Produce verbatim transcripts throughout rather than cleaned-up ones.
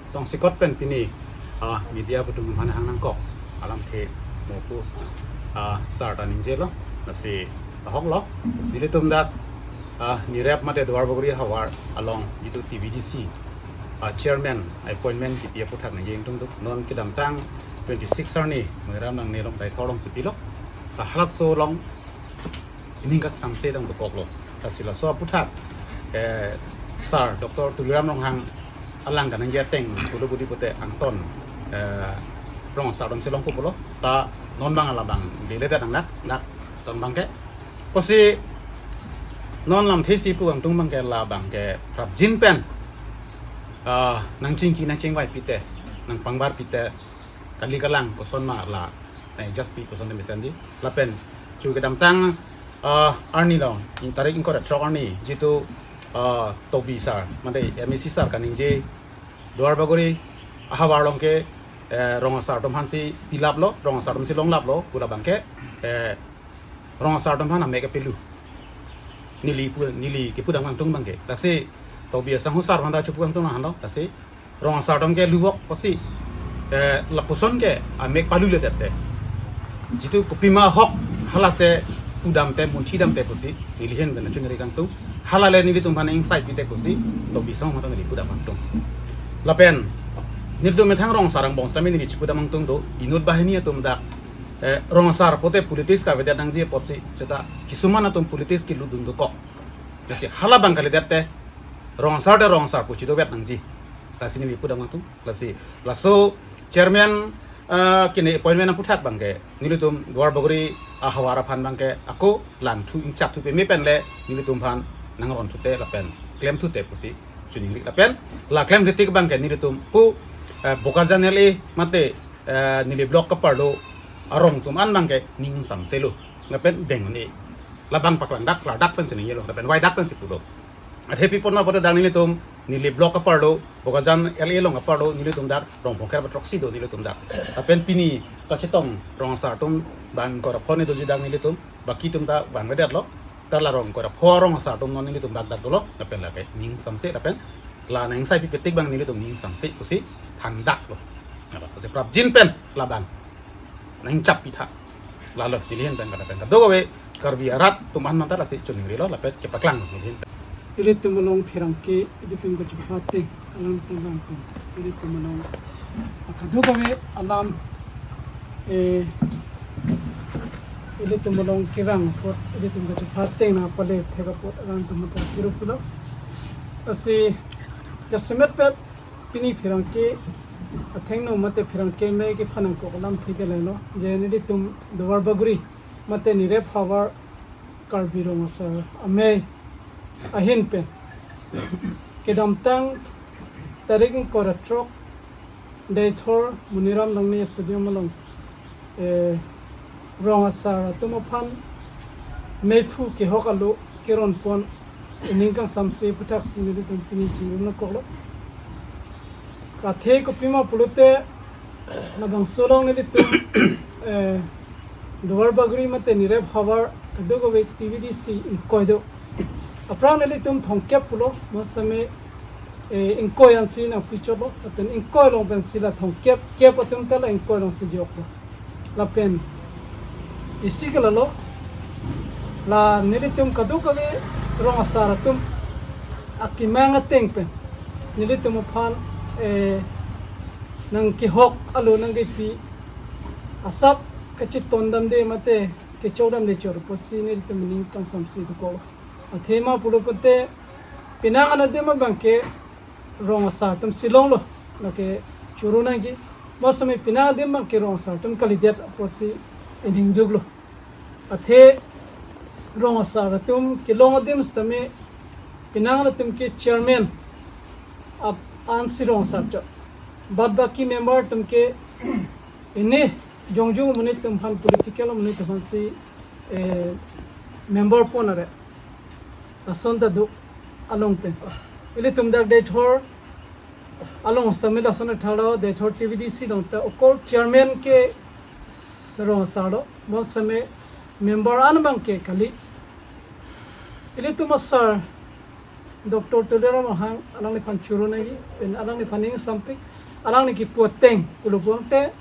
Tongsekot pen pini, ah, media atum aphan hang nangkok alamthe mo pu, ah, sir ta ningjelo, lasi ahok lo. Nelitum dak, ah, Nirep mate Duarbagori havar along jitu T V D C, ah, chairman appointment kipi aputhak nangji ingtungduk. Non kedamtang twenty-six arni Monirap Nangne along Deithor alongsi pilo. Halatso along ining kangsamse dang dokoklo. Lasi laso aputhak, eh, sir Doctor Tuliram Ronghang alang kanang jateng pulo budi pute angton, eh, rong asar atumsi longpo pulo. Ta non abang labang dele ta nang nak nak ton abangke. Pusi non lamthe si pu angtung abangke labangke prapjin pen, ah, nangchingki nangchingvai pite, nangpangbar pite, kali kalang koson ma la, eh, just pi koson de mesenji. Lapen chu kedamtang, ah, arni along, in tarik ingkoi ra throk arni, jitu, ah, Tobi sir, mate M A C sir kaningje Duarbagori ahavar along ke, eh, rong asar atum aphansi pilaplo, rong asar atumsi longlaplo pu labangke, eh, rong asar atum aphan amek kepelu. Neli pu, neli kepu dam angtung abangke. Lasi Tobi asangho sir aphan ta chepu angtung nang halo. Lasi rong asar atum ke luvok pusi, eh, lapuson ke amek paluledet te. Jitu kopima ahok hala si pudam te, munthi dam te pusi neli ahin pen chunri kangtung. Hala le nelitum aphan ingsai pite pusi Tobi asangho mata neli pudam angtung. Lapen nelitum methang rong asar angbong sitame neli chepu dam angtung do, inut banghini atum dak, eh, rong asar pute politics kavedet nangji apotsi seta kisuman atum politics kelutdun dokok. Lasi hala abang kalidet te, rong asar te rong asar pu chedovet nangji. Lasi neli pudam angtung. Lasi laso chairman, eh, kene appointment aputhak abangke nelitum Duarbagori ahavar aphan abangke ako langthu ingchapthu peme pen le nelitum aphan nangron thute lapen klem thute pusi chuningri lapen la klem thute abangke nelitum pu, eh, Bokajan L A mate, eh, neli block kaparlo arong atum an abangke ning samselo lapen deng un-e. Labang paklang dak, klardak pensi ningjelo lapen vaidak pensi pulo. Athe pi apot ma pute dak nelitum, neli block aparlo, Bokajan L A along aparlo, nelitum dak rong phongkep ra throksi do nelitum dak. Lapen pini kachetong rong asar atum bang ingkoi ra pho ni doji dak nelitum, baki atum ta vangvedetlo. Ta la rong ingkoi ra pho rong asar atum non nelitum dak dak dolo, lapen lake ning samse, lapen la nang ingsai pipetik abang nelitum ning samse pusi thandaklo. Nalo, pusi prapjin pen labang nang chap pitha. Lalo, neli ahin pen kata pen kadokave Karbi arat atum an manta lasi chuningrilo lapen kepaklang neli ahin pen. Ilitum along pherangke, ilitum kachupha ateng, alam tembang pen. Ilitum along kadokave alam, eh, ilitum along kevang apot, ilitum kachupha ateng nangpale thek apot alam atum manta kiru pulo. Lasi jasemet pet pini pherangke athengno mate pherangke amei kephan nangkok alamthe ke lailo. Je nelitum Duarbagori mate Nirep havar Karbi Rong Asar Amei ahin pen kedamtang tarik ingkoi ra throk Deithor Monirap Nangne Stadium along, eh, rong asar atum aphan meiphu kehok alo keron pon ining kangsamse aputhak si nelitum pini chingrum nangkoklo. Athe kopima pulote labangso along nelitum, eh, Duarbagori mate Nirep havar kadokave T V D C ingkoi do. Aphrang nelitum thomkep pulo, mo sitame, eh, ingkoi ansi nangpichotlo, lapen ingkoi along pensi la thomkep, kep atum ta la ingkoi alongsi joklo. Lapen isi ke lalo, la nelitum kadokave rong asar atum akemang ateng pen nelitum aphan, eh, nangkehok alo nangkepi asap kachetong damde mate kechok damde chor pusi nelitum ning kangsamse dokok. Athema pulo pute penang an adim abangke rong asar atumsi longlo, lake choro nangji. Mo sitame penang adim abangke rong asar atum kalidet apotsi ining duklo. Athe rong asar atum kelong adim sitame penang atum ke chairman ap ansi rong asar chot. Bad baki member atum ke ini jongjung amonit atum aphan, political amonit atum aphansi, eh, member pon are. Lason ta do along pen. Ilitum dak Deithor along sitame lason thalo, Deithor T V D C along ta okor chairman ke rong asar lo, mo sitame member an abangke kali. Ilitum asar Doctor Tuliram Ronghang alangliphan choro nangji, pen alangliphan ning sampik, alangli kipu ateng pulo pulote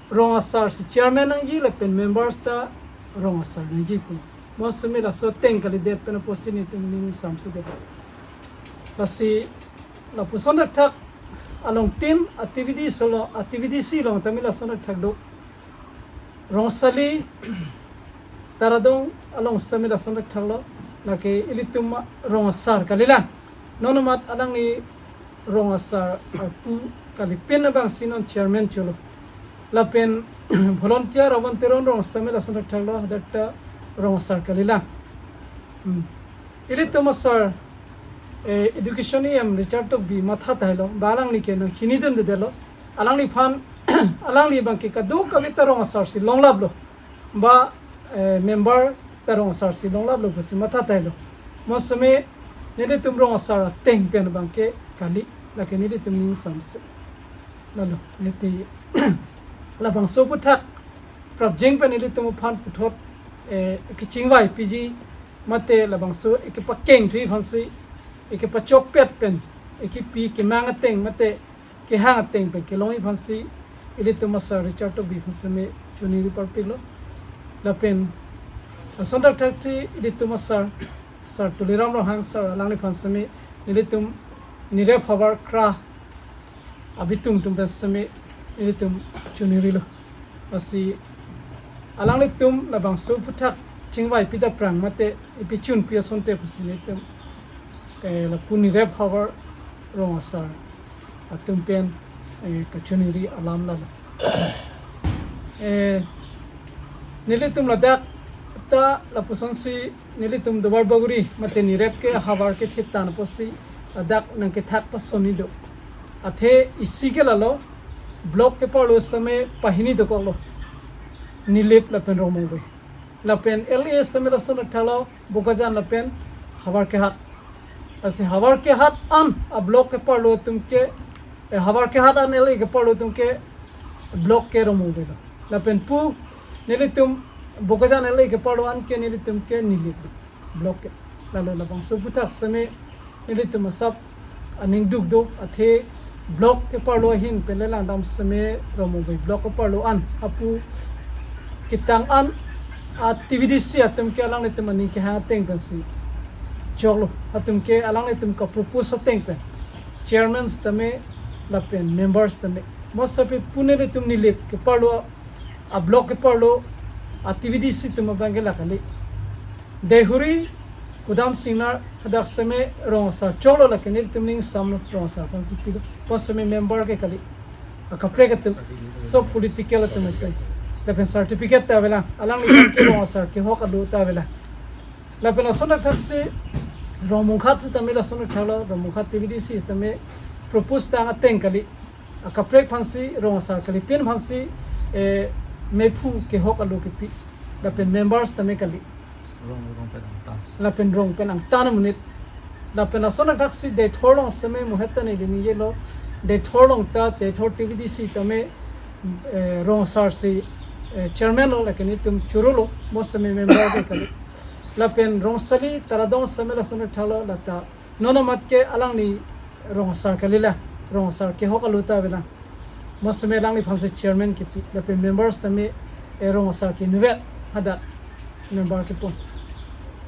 rong asar si chairman nangji lapen members ta rong asar nangji pu. Mo semi laso ateng kalidet pen apotsi nelitum ning samsedet. Lasi lapuson thakthak along tin activity solo, activity si along tame lason thakthak do. Rongsali Taradong along sitame lason thakthak lo, lake ilitum rong asar kalilang. Non amat alangli rong asar apu kalipin abang si non chairman cholo. Lapen volunteer Ravon Teron rong sitame lason thakthak lo, hadak ta rong asar kalilang. Hmm. Ilitum asar, eh, education E M Richard Tokbi matha tahai lo, ba alangli ke nangchinidunde lo. Alangliphan, alangli abang ke kadokave ta rong asar si longlaplo. Ba, eh, member ta rong asar si longlaplo pusi matha tahai lo. Mo semi nelitum rong asar ateng pen abang ke kali, lake nelitum ning samse. Lalo, neti labangso aphuthak prapjin pen nelitum aphan puthot, eh, kechingvai piji mate labangso ekepakeng thui aphansi, ekepachokpet pen, ekepi kemang ateng mate kehang ateng pen kelongji aphansi ilitum asar Richard Tokbi aphan semi choningri parpiklo. Lapen lason thakthak si ilitum asar, Sar Tuliram Ronghang sar alangliphan semi nelitum nirep havar kra abitung atum pen semi nelitum choningrilo. Lasi alanglitum labangso aphuthak chingvai pida prang mate epi chunpi asonte pusi nelitum, eh, lapu nirep havar rong asar atum pen, eh, kachoningri alam lalo. Eh, nelitum ladak ta lapusonsi nelitum Duarbagori mate nirep ke havar kethe tang apotsi ladak nangkethak pasonni do. Athe isi ke lalo, block keparlo sitame pahini dokoklo. Nilip lapen Rongmongve. Lapen L A sitame lason thakthak lo, Bokajan lapen Havarkehat. Lasi Havarkehat an a-block keparlo atum ke, eh, Havarkehat an L A keparlo atum ke block ke Rongmongve lo. Lapen pu nelitum Bokajan L A keparlo an ke nelitum ke Nilip block ke. Lalo labangso aphuthak semi nelitum asap aning duk do, athe block keparlo ahin pen le langdam semi Rongmongve block keparlo an apu ketang an a-T V D C atum ke alanglitum aning kehang ateng pensi choklo, atum ke alanglitum ka-propose ateng pen chairman sitame lapen members sitame. Mo semi pu nelitum Nilip keparlo, a-block keparlo a-T V D C atum abang ke la kali. Deihori, Kudam Singnar hadak semi rong asar choklo, lake nelitum ning samlo, rong asar aphansi pilo. Mo semi member ke kali. Akaprek atum, so political atum isi. Lapen certificate ta avelang. Alangli ke rong asar kehok alo ta avelang. Lapen lason thakthak si Rongmongkhat sitame lason thakthak lo, Rongmongkhat T V D C sitame propose tang ateng kali. Akaprek aphansi, rong asar kalipin aphansi, eh, mephu kehok alo kepi. Lapen members sitame kali. Rong, rong pen angtan. Lapen rong pen angtan amonit. Lapen lason thakthak si Deithor along semi muhet ta neli ningjelo. Deithor along ta, Deithor T V D C sitame, eh, rong asar si, eh, chairman lo, lake nelitum choro lo, mo semi member ke kali. Lapen Rongsali Taradong semi lason thakthak lo, lata non amat ke alangli rong asar kalilang, rong asar kehok alo ta avelang. Mo semi alangliphansi chairman kepi, lapen members sitame, eh, rong asar ke inutvet hadak member kepon.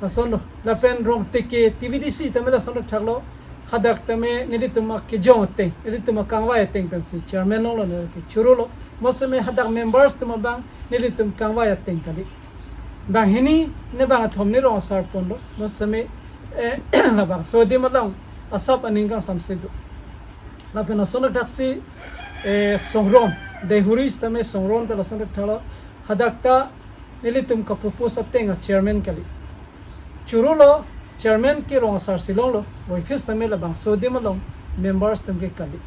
Lasonlo, lapen Rongteke T V D C sitame lason thakthak lo, hadak sitame nelitum akejong ateng, nelitum akangvai ateng pensi chairman longlo, neli ke choro lo. Mo semi hadak members atum abang nelitum kangvai ateng kali. Banghini ne bangkethom ne rong asar ponlo, mo semi, eh, labangso adim along asap aning kangsamse do. Lapen lason thakthak si, eh, Songron, Deihori sitame Songron ta lason thakthak lo, hadak ta nelitum ka-propose ateng a-chairman kali. Choro lo, chairman ke rong asar si longlo, voiphit sitame labangso adim along members atum ke kali.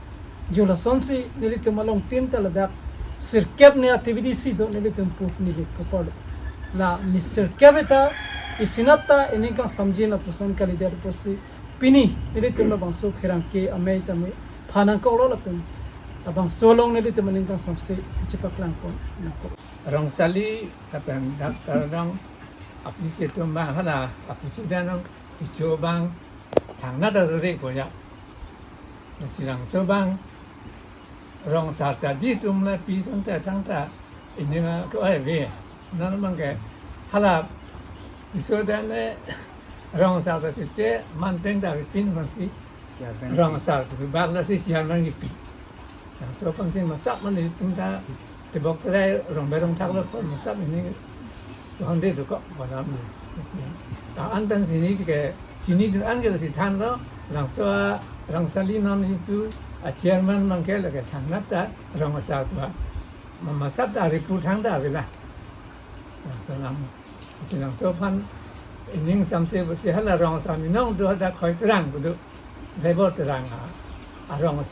Jo lasonsi nelitum along tin ta ladak sirkep ne a-T V D C do, nelitum pu Nilip keparlo. La ne sirkep ta, isinat ta ining kangsamjin lapuson kalidet apotsi pini nelitum labangso pherangke amei tame phan nangkoklo lapen labangso along nelitum aning kangsamse chepaklang pon nangkok. Rongsali lapen dak Taradong a-president atum abang, hala a-president along kecho abang Thangnat ta jore koya. Lasi labangso abang rong asar chadi atum lapi asonte thangta ining a ko ai ave. Non abang ke hala Tisso dan e rong asar ta cheche, manpeng ta pipin abangsi. Chairman. Rong asar kebak lasi chairman kipi. Labangso aphansi masap mani atum ta tebok terai rong berong thaklo ko masap ini honde do ko balam ni. Lasi ta an pensi ini ke chini dun-an ke lasi thanlo, labangso a rong asar li non itu a chairman abang ke lake thangnat ta rong asar ko. Ma masap ta report thangta avela. Labangso alam. Lasi labangso aphan ining samse pusi hala rong asar minong do hadak khoi terang kudu. Daibo terang a. A rong asar